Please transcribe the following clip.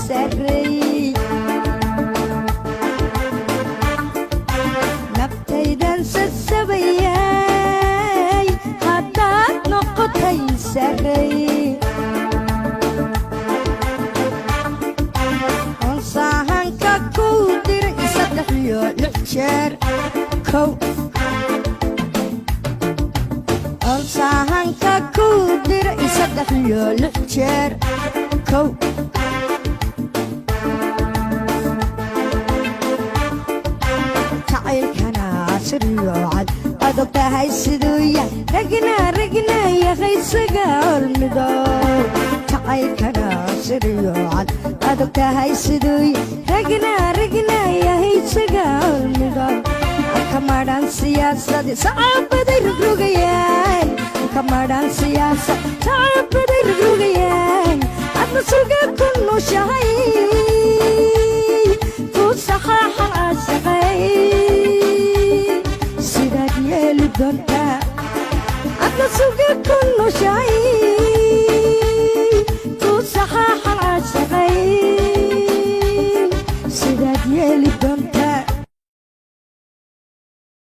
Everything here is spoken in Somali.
Sarey, naftaydan sasabayay haddaad noqotay sarey. On sahanka ku diray 3 iyo 6 jeer kow. On sahanka ku diray 3 iyo 6 jeer kow. Jacaylkana siriyo cad adag tahay siduu yahay, ragna ragna yahay sagaal midow. Jacaylkana siriyo cad adag tahay siduu yahay, ragna ragna yahay sagaal midow. Kamadhan siyaasadi sacabaday rogrogayaan, kamadhan siyaasad sacabaday rogrogayaan. Adna suga ku nooshahay ku saxaaxan caashaqay, sidaad yeeli doontaa? Adna suga ku nooshahay.